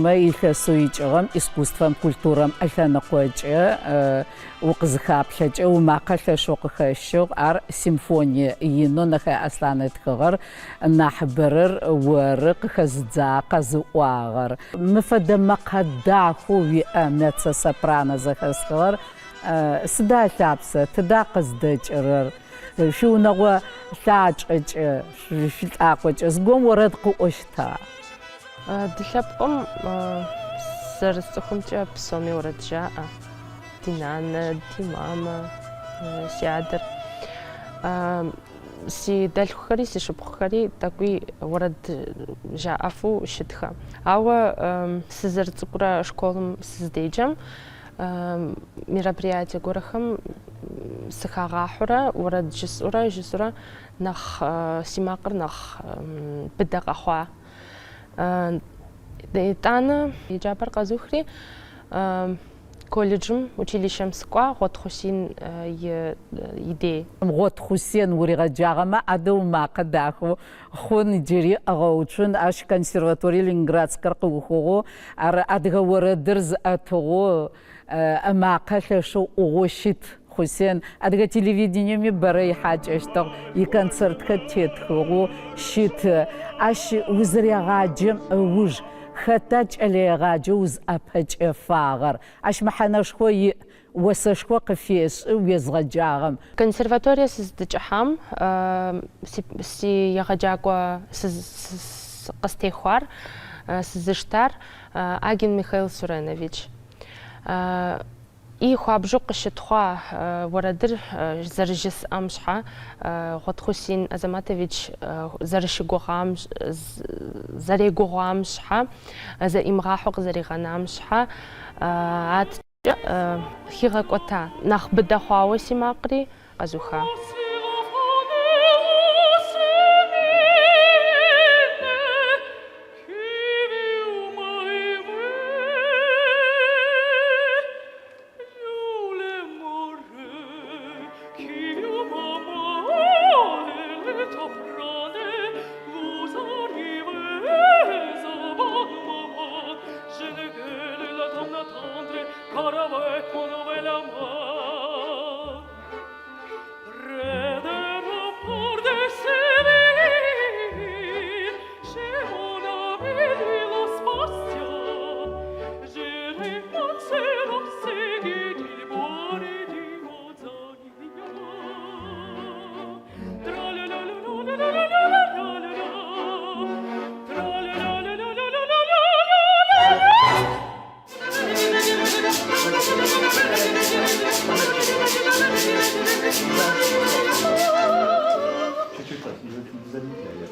пӏощтмэ, илъэсэу икӏыгъэм искусствэм, культурэм ылъэныкъокӏэ укъызыхаплъэкӏэ, умакъэ лъэшэу къыхэщыгъ. Ар симфоние инэу Нэхэе Аслъан ытхыгъэр нахьыбэрэр оры къыхэзыдзагъ, къэзыӏуагъэр. Мы фэдэ мэкъэ дахэу уиӏэ меццо-сопрано зэхэсхыгъэр сыда ылъапсэ, тыда къыздэкӏырэр? Шъуиунэгъо лъачӏэкӏэ, шъуилӏакъокӏэ зыгорэм орэд къыӏощта? Ди лъэпкъым зэрысцӏыхумкӏэ псоми уэрэд жаӏэ. Ди нанэ, ди мамэ, си адэр. Си дэлъхухэри, си шыпхъухэри тӏэкӏуи уэрэд жаӏэфу щытхэ. Ауэ сызэрыцӏыкӏурэ школым сыздеджэм мероприятие гуэрхэм сыхагъахьэурэ уэрэд жысӏэурэ жысӏэурэ нэхъ си макъыр нэхъ быдэ къэхъуа. Итӏанэ еджапӏэр къэзухри колледжым, училищэм сыкӏуа Гъуэт Хъусин и дей. Гъот Хъусен уригъэджагъэмэ, адэ умакъэ дахэу хъун джыри ыгъэуцун, ащ консерваторие Ленинградскэр къыухыгъэу, ар адыгэ орэдыр зыӏэтыгъэу, ымакъэ лъэшэу ӏугъэу щыт Хъусен. Адыгэ телевидениеми бэрэ ихьакӏэщтыгъ, иконцертхэр тетхыгъэу щыт. Ащ узырегъаджэм ыуж хэта кӏэлэегъаджэу узӏэпэкӏэфагъэр? Ащ мэхьанэшхо иӏ, осэшхо къыфешӏы уезгъэджагъэм. Консерваторие сыздычӏыхьам си егъэджакӏуэ къыстехуар, сызыштар Агин Михаил Суренович. И хуабжьу къыщытхъуа уэрэдыр зэрыжысӏэм щхьэ Гъуэт Хъусин Азаматович зэрыщыгугъам, зэрегугъуам щхьэ, зэӏимыгъахьэу къызэригъэнам щхьэ аткӏэ хигъэкӏуэта. Нэхъ быдэ хъуауэ си макъри къэзуха.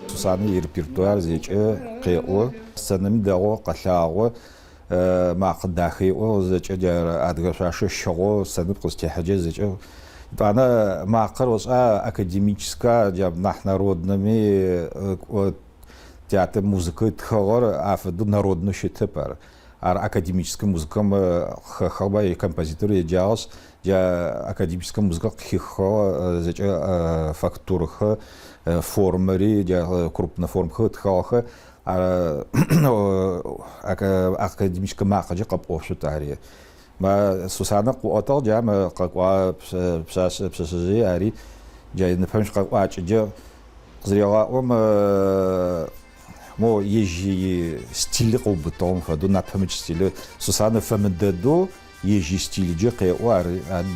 Сусанэ ирепертуар зэкӏэ къеӏо, сценэми дэгъоу къэлъагъо, макъэ дахэ иӏэу зэкӏэ адыгэ шъуашэ щыгъэу сценэм къызтехьэкӏэ зэкӏэ. Етӏанэ макъэр ошӏа академическэ, джа нахь народнэми театр музыкэ ытхыгъэр афэдэу народнэу щытэп ар. Ар академическэ музыкэм къыхэхыгъэба, ежь композитор еджагъэшъ, джа академическэ музыкэ къыхихыгъэ зэкӏэ фактурхэр, формэри, джа крупнэ формхэр ытхыгъэхэр ар академическэ макъэкӏэ къэпӏошъут ари. Ма Сусанэ къыӏотагъ, джа мы къэкӏуагъэ пшъашъэ пшъэшъэжъые ари джа ныпэм къэкӏуакӏэджэ къызырегъаӏом Мо ежь истиль къыубытыгъэм фэдэу, напэмыкӏ стиль Сусанэ фэмыдэдэу ежь истилджэ къеӏо, ар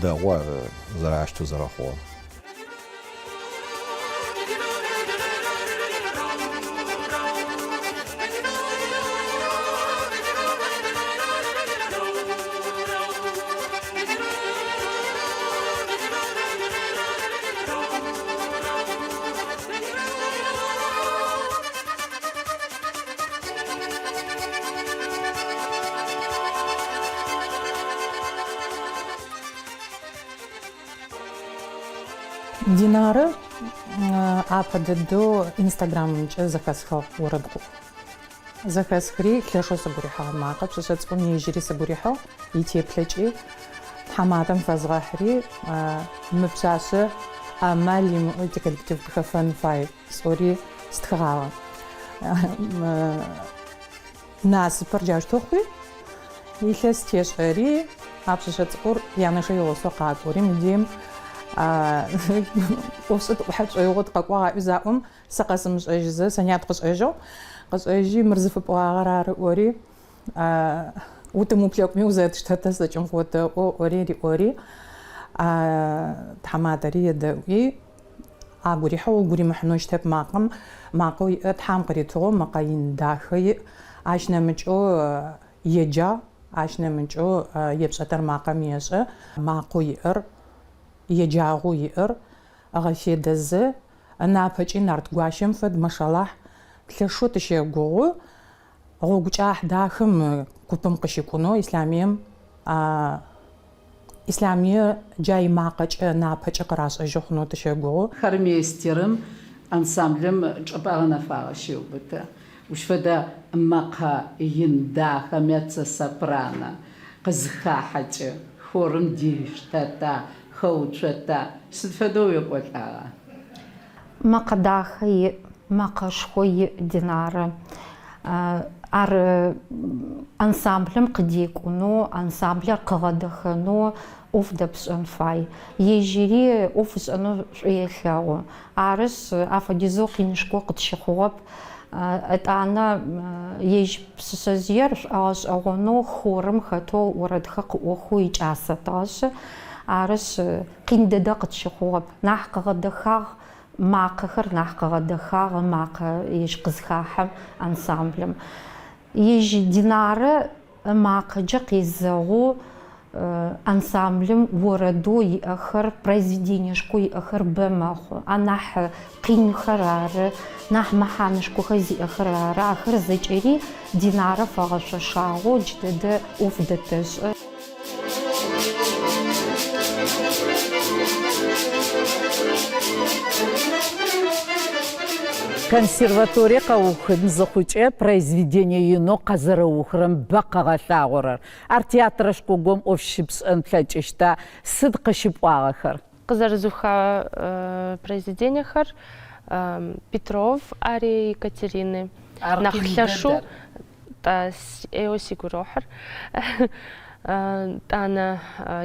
дэгъу, ар зэращтэу зэрэхъугъэр. Динарэ апэ дэдэу Инстаграмымкӏэ зэхэсхыгъ орэд къыӏоу. Зэхэсхри лъэшэу сыгу рихьыгъ ымакъэ, пшъэшъэ цӏыкӏум ежьыри сыгу рихьыгъ, итеплъэкӏи тхьаматэм фэзгъэхьыри мы пшъашъэ амал имыӏэу тиколлектив къыхэфэн фай. Сӏори стхыгъагъэ. Насыпыр джаущтэу хъуи, илъэс тешӏэри, а пшъэшъэ цӏыкӏур янэшэ игъусэу къакӏори, мыдеем ӏофшӏэ тыӏухьэ тшӏоигъоу тыкъэкӏуагъ аӏуи заӏом, сэ къэсымышӏэжьызэ, Санят къышӏэжьыгъ. Къышӏэжьи, мыр зыфыпӏуагъэр ары ыӏори, Утымыуплъэкӏуми узэтштэ тэ зэкӏэм къыотэӏо ыӏори риӏори, тхьаматэри едэӏуи, агу рихьэу угу римыхьынэу щытэп макъэм, макъэу иӏэр Тхьам къыритыгъэу мэкъэ ин дахэ иӏ, ащ нэмыкӏэу еджагъ, ащ нэмыкӏэу епшӏэтэр макъэм ешӏэ, макъэу иӏэр, еджагъэу иӏэр ыгъэфедэзэ, ынапэкӏи нарт гуащэм фэд, машалахь, лъэшэу тыщэгугъу. Гъогу кӏахь дахэ мы купым къыщикӏунэу Ислъамием Ислъамие джа имакъэкӏэ, ынапэкӏэ къырашӏэжьы хъунэу тыщэгугъу. Хормейстерым ансамблэм чӏыпӏэ гъэнэфагъэ щеубыты. Ущ фэдэ мэкъэ ин дахэ меццо-сопрано къызыхахьэкӏэ, хорым диштэта, хэуцота, сыд фэдэу уекӏолӏагъа? Мэкъэ дахэ иӏ, мэкъэшхо иӏ Динарэ. Ар ансамблэм къыдекӏунэу, ансамблэр къыгъэдэхэнэу ӏоф дэпшӏэн фай. Ежьыри ӏоф ышӏэнэу шӏу елъэгъу. Арышъ, афэдизэу къинышхо къытщыхъугъэп. Етӏанэ ежь пшъэшъэжъыер шӏогъэшӏэгъонэу хорым хэтэу орэдхэр къыӏохэу икӏасэтыгъэшъ, арышъ, къин дэдэ къытщыхъугъэп. Нахь къыгъэдэхагъ, макъэхэр нахь къыгъэдэхагъ ымакъэ ежь къызхахьэм ансамблэм. Ежь Динарэ ымакъэкӏэ къезэгъэу ансамблым орэдэу иӏэхэр, произведениешхоу иӏэхэр бэ мэхъу. Анахь къинхэр ары, нахь мэхьанышхохэр зиӏэхэр ары. Ахэр зэкӏэри Динарэ фэгъэшъошагъэу джыдэдэ ӏоф дэтэшӏэ. Консерваторие къэухын зыхъукӏэ произведение инэу къэзэрэухырэм бэ къыгъэлъагъорэр. Ар театрэшхо горэм ӏоф щыпшӏэн плъэкӏыщта? Сыд къыщыпӏуагъэхэр? Къызэрызуха произведениехэр Петров арие Екатерины нэхъ лъэшу Тӏэ, ӏейуэ сигу ирохьыр. Тӏанэ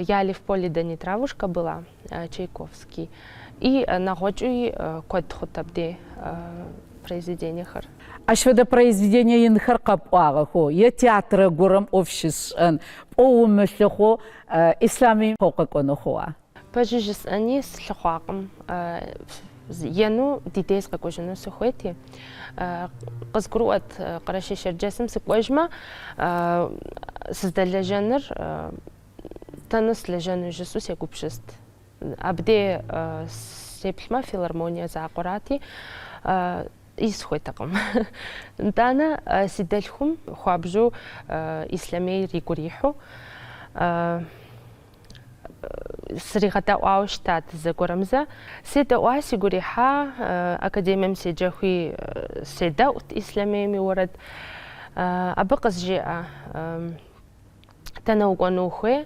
Я ли в поле да не травушка была, Чайковский. И нэгъуэкӏыуи куэд хъут абдей произведениехэр. Ащ фэдэ произведение инхэр къэпӏуагъэхэу е театрэ горэм ӏоф щысшӏэн пӏоу умылъыхъоу Ислъамыем укъэкӏонэу хъугъа? Пэжу жысӏэни слъыхъуакъым. Ену ди дей сыкъэкӏуэжыну сыхуейти. Къызгурыӏуэт Къэрэшей-Шэрджэсым сыкӏуэжмэ, сыздэлэжьэныр дэнэ сылэжьэну жысӏэу сегупсыст. Абдей сеплъмэ, филармоние закъуэрати, и сыхуейтэкъым. Нтӏанэ си дэлъхум хуабжьу Ислъэмейр игу ирихьу, Сригъэдэӏуауэ щытат зэгуэрым зэ. Седэӏуа, сигу ирихьа, академием седжэхуи седэӏут Ислъэмейм и уэрэд. Абы къызжеӏэ, дэнэ укӏуэну ухуей,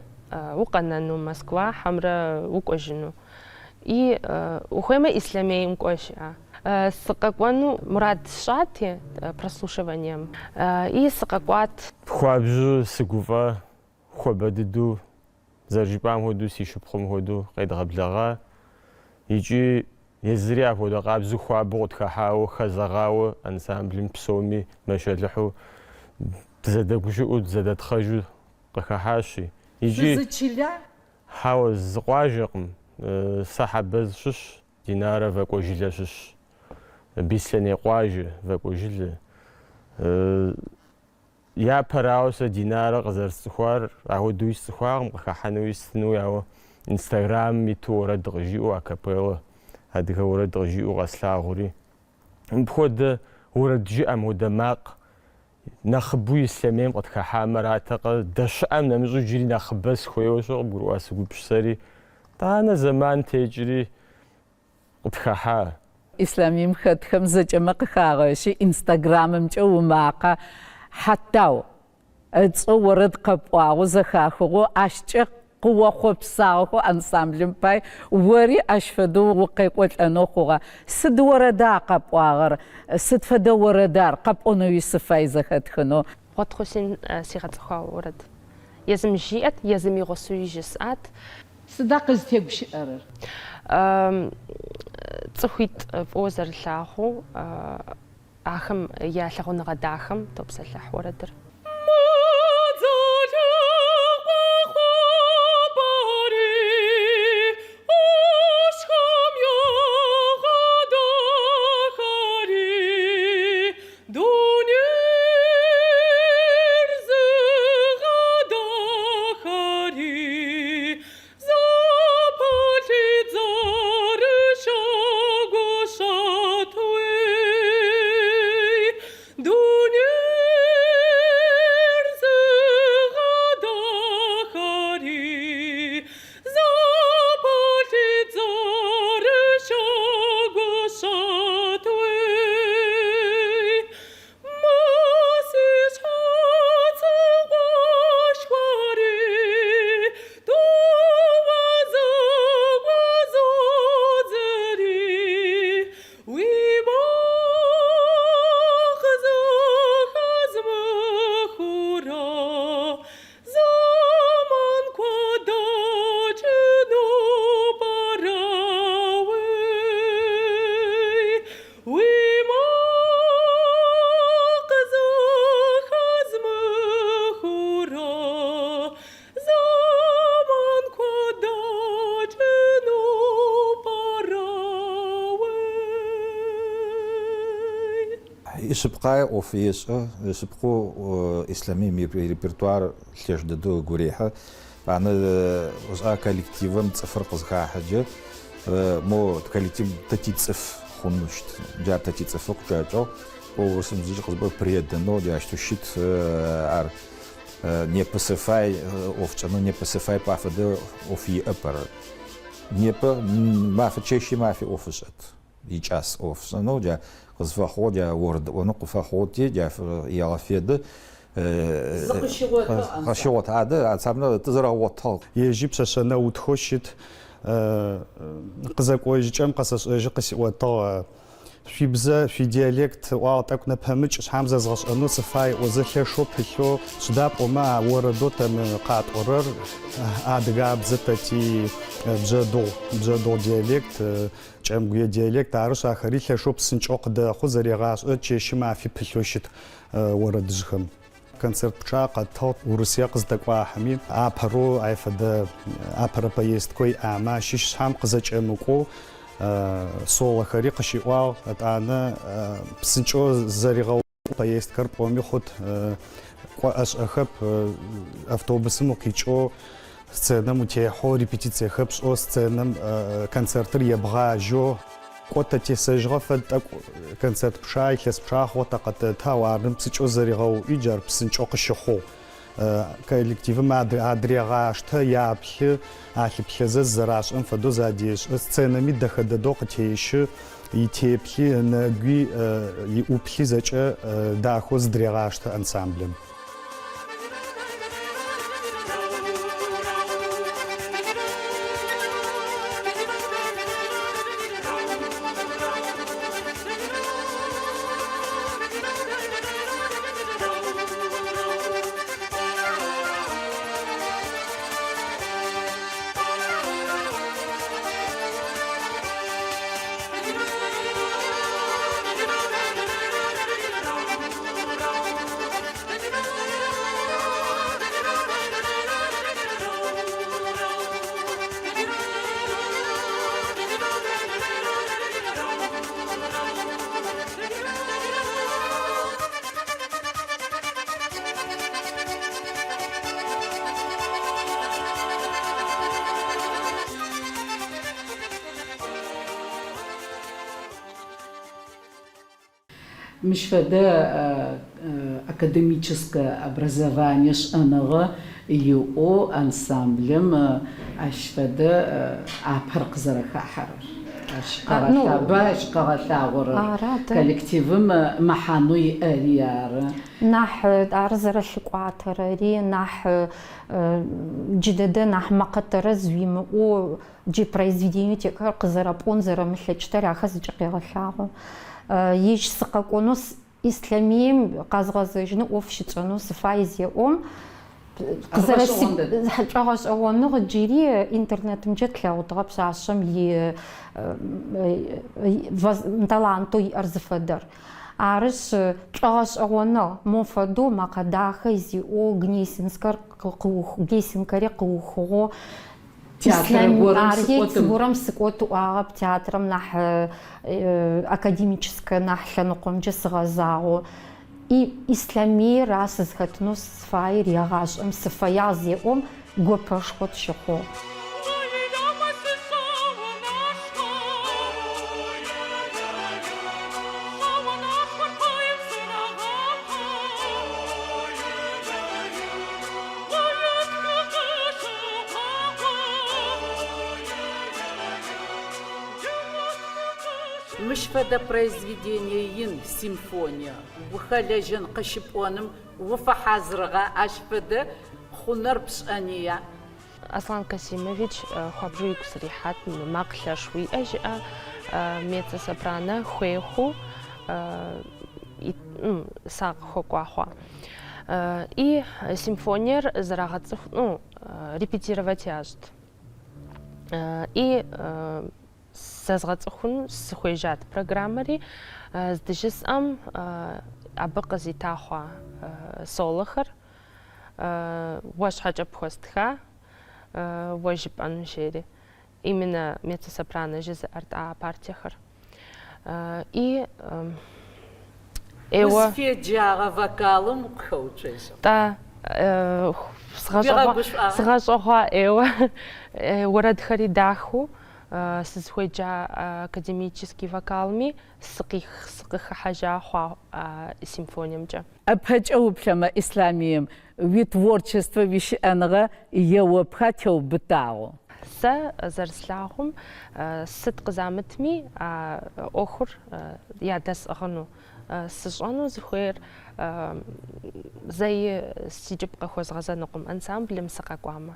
укъэнэну Москва хьэмрэ укӏуэжыну. И ухуеймэ Ислъэмейм кӏуэ, жиӏа. Сыкъэкӏуэну мурад сщӏати прослушиванием, и сыкъэкӏуат. Хуабжьу сыгуфӏэ Хуабэ дыдэу, зэрыжыпӏам хуэдэу, си шыпхъум хуэдэу къедгъэблэгъа. Икӏи езыри апхуэдэ къабзэу хуабэу къытхыхьауэ, хэзэгъауэ ансамблым псоми мэшэлыхьу дызэдэгущыӏэу, дызэдэтхъэжу къыхыхьащи. Икӏи. Зы чыла? Хьэуэ, зы къуажэкъым. Сэ Хьэбэз сыщыщ, Динарэ Вакӏуэжылэ щыщ. Беслъэней къуажэ, Вакӏуэжылэ. Япэрауэ сэ Динарэ къызэрысцӏыхуар ахуэдэуи сцӏыхуакъым, къыхыхьэнуи сытынуи, ауэ Инстаграмым иту уэрэд къыжиӏэу, акапеллэ адыгэ уэрэд къыжиӏэу къэслъагъури. Мыпхуэдэ уэрэд жыӏэ, мыпхуэдэ макъ нэхъыбэу Ислъэмейм къытхыхьамэ аратэкъэ, дэ щыӏэм нэмыщӏу иджыри нэхъыбэ сыхуейуэ щэ къыбгурыӏуа сыгупсысэри. Тӏанэ зэман текӏри, къытхыхьа. Ислъамыем хэтхэм зэкӏэмэ къыхагъэщи, Инстаграмымкӏэ умакъэ Хьатау ыцӏэу орэд къэпӏуагъэу зэхахыгъэу, ащкӏэ къыохъопсагъэхэу ансамблым пай ори ащ фэдэу укъекӏолӏэнэу хъугъэ. Сыд орэда къэпӏуагъэр? Сыд фэдэ орэда ар? Къэпӏонэуи сыфай зэхэтхынэу. Гъуэт Хъусен сигъэцӏыхуа уэрэд. Езым жиӏэт, езым и гъусэуи жысӏат. Сыда къызтегущыӏэрэр? Цӏыхуитӏ фӏыуэ зэрылъагъуу ахэм я лъагъуныгъэ дахэм топсэлъыхь уэрэдыр. Ишъыпкъае ӏоф ешӏэ, ишъыпкъэу Ислъамыем ирепертуар лъэш дэдэу ыгу рехьы. Аны ошӏа коллективым цӏыфыр къызхахьэкӏэ, мо коллектив тэ тицӏыф хъунэу щыт. Джар тэ тицӏыфэу къычӏэкӏыгъ. Урысым зыкӏи къызбэ преданэу джащтэу щыт. Ар непэ сыфай ӏоф тшӏэнэу, непэ сыфай пафэдэ ӏоф иӏэп ар. Непэ мафэ чэщи мафи ӏоф ышӏэт. Икӏас ӏоф ышӏэнэу, джа къызфэхъугъэу, джа орэдыӏонэу къыфэхъугъэти, джа егъэфедэ. Зыкъыщигъотыгъ ансамбль. Къыщигъотыгъ. Адэ ансамблэр тызэрэгъотыгъ. Ежьи пшъэшъэ нэутхэу щыт. Къызэкӏожьыкӏэм къэсэшӏэжьы къысиӏотыгъ. Шъуибзэ, шъуидиалект ыӏуагъ тӏэкӏу нэпэмыкӏ шъхьам зэзгъэшӏэнэу сыфай ыӏозэ лъэшэу пылъэу, сыда пӏомэ а орэдэу тэ мы къатӏорэр адыгабзэ тэ ти бжъэдыгъу, бжъэдыгъу диалект, кӏэмгуе диалект, арышъ ахэри лъэшэу псынкӏэу къыдэхъу, зэрегъашӏэ, чэщи мафи пылъэу щыт орэдыжъхэм. Концерт пчъагъэ къэтыгъ, Урысые къыздэкӏуахьыми, апэрэу ай фэдэ апэрэ поездкэу иӏамэ ащыщ шъхьам къызэкӏэмыкӏоу солохэри къыщиӏуагъ, етӏанэ псынкӏэу зэригъэуӏу поездкэр пӏоми хъут, кӏо ӏэшӏэхэп, автобусым укъикӏэу сценэм утехьэу, репетициехэр пшӏэу сценэм концертыр ебгъажьэу. Кӏо тэ тесэжьыгъэ фэд тӏэкӏу концерт пчъа, илъэс пчъа хъугъэ тэ къэтэты, ау арым псынкӏэу зэригъэуӏуи, джар псынкӏэу къыщыхъугъ. Коллективым адырегъаштэ, яплъы, алъыплъэзэ зызэрашӏэм фэдэу задешӏэ. Сценэми дэхэ дэдэу къытещы, итеплъи, ынэгуи, иӏуплъи зэкӏэ дахэу зыдырегъаштэ ансамблэм. Мыщ фэдэ академическэ образование шӏэныгъэ иӏэу ансамблэм ащ фэдэ апэр къызэрэхахьэрэр. Ащ къэгъэлъагъо, ащ къыгъэлъагъорэр коллективым мэхьанэу иӏэри ары. Нахь ар зэрэлъыкӏуатэрэри, нахь джыдэдэ нахь мэкъэ тэрэз уимыӏэу Джы произведениеу тиӏэхэр къызэрэпӏон зэрэмылъэкӏтэр ахэр зэкӏэ къегъэлъагъо. Ежь сыкъэкӏонэу Ислъамыем къэзгъэзэжьынэу ӏоф щытшӏэнэу сыфай зеӏом, Шӏогъэшӏэгъоныгъ джыри интернетымкӏэ тлъэгъутыгъэ пшъашъэм и талантэу иӏэр зыфэдэр. Арышъ, шӏогъэшӏэгъоныгъ мо фэдэу мэкъэ дахэ зиӏэу Гнесинскэр Гнесинкэри къыухыгъэу Театрэ горэм Ар сыкӏот. зыгорэм сыкӏот ыӏуагъэп, театрэм нахь академическэ нахь лъэныкъомкӏэ сыгъэзагъэу. И Ислъамыер а сызхэтынэу сызфаер егъашӏэм сыфэягъ зеӏом, гопэшхо тщыхъугъ. Мыщ фэдэ произведение ин, симфоние, ухэлэжьэн къыщыпӏоным уфэхьазырыгъа, ащ фэдэ хъунэр пшӏэныя? Аслан Касимович хуабжьу игу срихьат, макъ лъэш уиӏэ жиӏэ, меццо-сопрано хуейху сакъыхуэкӏуа хъуа. И симфониер зэрагъэцӏыху, ну, репетировать ящӏт. И зэзгъэцӏыхун сыхуежьат программэри, здыжысӏэм абы къызита хъуа солохэр уэ щхьэкӏэ пхуэстха, уэ жыпӏэну жери. Именно меццо-сопрано жызыӏэрт а партиехэр. И ӏейуэ. Узфеджагъэ вокалым укъыхэуцожьыгъ. Тӏэ, згъэщӏэгъуа ӏейуэ. Уэрэдхэри дахэу, сызыхуеджа академический вокалми сыкъыхыхьэжа хъуа а симфониемкӏэ. Ыпэкӏэ уплъэмэ, Ислъамыем уитворчествэ, уищыӏэныгъэ еопха теубытагъэу. Сэ зэрыслъагъум, сыт къызамытми а ӏуэхур ядэсӏыгъыну, сыщӏэну зыхуейр зэи си кӏыб къыхуэзгъэзэнукъым ансамблым сыкъэкӏуамэ.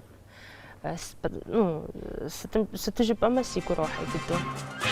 Ну, сыту жыпӏэмэ, сигу ирохь ӏей дыдэу.